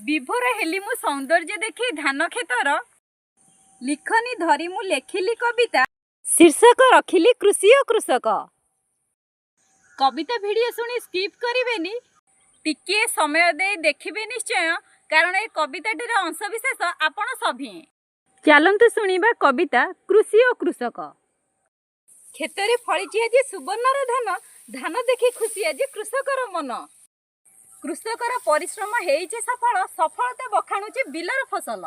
ବିଭୋର ହେଲି ମୁଁ ସୌନ୍ଦର୍ଯ୍ୟ ଦେଖି ଧାନ କ୍ଷେତର। ଲିଖନୀ ଧରି ମୁଁ ଲେଖିଲି କବିତା, ଶୀର୍ଷକ ରଖିଲି କୃଷି ଓ କୃଷକ। କବିତା ଭିଡ଼ିଓ ଶୁଣି ସ୍କିପ୍ କରିବେନି, ଟିକିଏ ସମୟ ଦେଇ ଦେଖିବେ ନିଶ୍ଚୟ, କାରଣ ଏ କବିତାଟିର ଅଂଶବିଶେଷ ଆପଣ ସଭିଏଁ। ଚାଲନ୍ତୁ ଶୁଣିବା କବିତା କୃଷି ଓ କୃଷକ। କ୍ଷେତରେ ଫଳିଛି ଆଜି ସୁବର୍ଣ୍ଣର ଧାନ, ଧାନ ଦେଖି ଖୁସି ଆଜି କୃଷକର ମନ। କୃଷକର ପରିଶ୍ରମ ହେଇଛି ସଫଳ, ସଫଳତା ବଖାଣୁଛି ବିଲର ଫସଲ।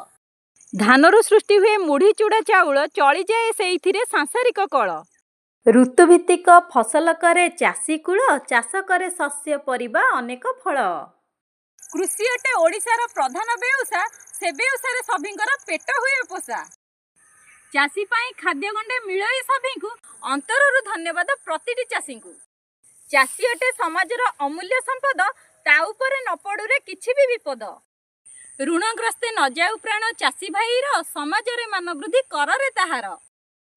ଧାନରୁ ସୃଷ୍ଟି ହୁଏ ମୁଢ଼ି, ଚୁଡ଼ା, ଚାଉଳ, ଚଳିଯାଏ ସେଇଥିରେ ସାଂସାରିକ କଳ। ଋତୁଭିତ୍ତିକ ଫସଲ କରେ ଚାଷୀ କୂଳ, ଚାଷ କରେ ଶସ୍ୟ, ପରିବା, ଅନେକ ଫଳ। କୃଷି ଅଟେ ଓଡ଼ିଶାର ପ୍ରଧାନ ବେଉସା, ସେ ବେଉସାରେ ସଭିଙ୍କର ପେଟ ହୁଏ ପୋଷା। ଚାଷୀ ପାଇଁ ଖାଦ୍ୟ ଗଣ୍ଡେ ମିଳଇ ସଭିଙ୍କୁ, ଅନ୍ତରରୁ ଧନ୍ୟବାଦ ପ୍ରତିଟି ଚାଷୀଙ୍କୁ। ଚାଷୀ ଅଟେ ସମାଜର ଅମୂଲ୍ୟ ସମ୍ପଦ, ତା ଉପରେ ନ ପଡୁରେ କିଛି ବି ବିପଦ। ଋଣଗ୍ରସ୍ତେ ନ ଯାଉ ପ୍ରାଣ ଚାଷୀ ଭାଇର, ସମାଜରେ ମାନ ବୃଦ୍ଧି କରରେ ତାହାର।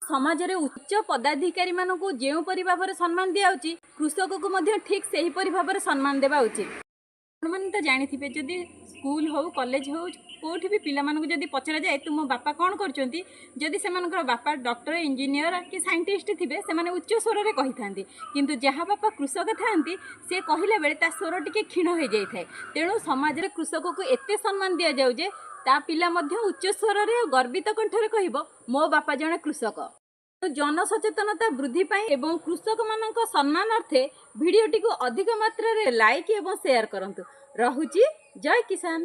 ସମାଜରେ ଉଚ୍ଚ ପଦାଧିକାରୀମାନଙ୍କୁ ଯେଉଁପରି ଭାବରେ ସମ୍ମାନ ଦିଆଯାଉଛି, କୃଷକକୁ ମଧ୍ୟ ଠିକ୍ ସେହିପରି ଭାବରେ ସମ୍ମାନ ଦେବା ଉଚିତ। ଆପଣମାନେ ତ ଜାଣିଥିବେ, ଯଦି ସ୍କୁଲ ହଉ, କଲେଜ ହଉ, କେଉଁଠି ବି ପିଲାମାନଙ୍କୁ ଯଦି ପଚରାଯାଏ ତୁମ ବାପା କ'ଣ କରୁଛନ୍ତି, ଯଦି ସେମାନଙ୍କର ବାପା ଡକ୍ଟର, ଇଞ୍ଜିନିୟର କି ସାଇଣ୍ଟିଷ୍ଟ ଥିବେ, ସେମାନେ ଉଚ୍ଚ ସ୍ୱରରେ କହିଥାନ୍ତି। କିନ୍ତୁ ଯାହା ବାପା କୃଷକ ଥାଆନ୍ତି, ସେ କହିଲା ବେଳେ ତା ସ୍ୱର ଟିକେ କ୍ଷୀଣ ହୋଇଯାଇଥାଏ। ତେଣୁ ସମାଜରେ କୃଷକକୁ ଏତେ ସମ୍ମାନ ଦିଆଯାଉ ଯେ ତା ପିଲା ମଧ୍ୟ ଉଚ୍ଚ ସ୍ୱରରେ ଓ ଗର୍ବିତ କଣ୍ଠରେ କହିବ, ମୋ ବାପା ଜଣେ କୃଷକ। ଜନସଚେତନତା ବୃଦ୍ଧି ପାଇଁ ଏବଂ କୃଷକମାନଙ୍କ ସମ୍ମାନାର୍ଥେ ଭିଡ଼ିଓଟିକୁ ଅଧିକ ମାତ୍ରାରେ ଲାଇକ୍ ଏବଂ ସେୟାର କରନ୍ତୁ। ରହୁଛି, ଜୟ କିଷାନ।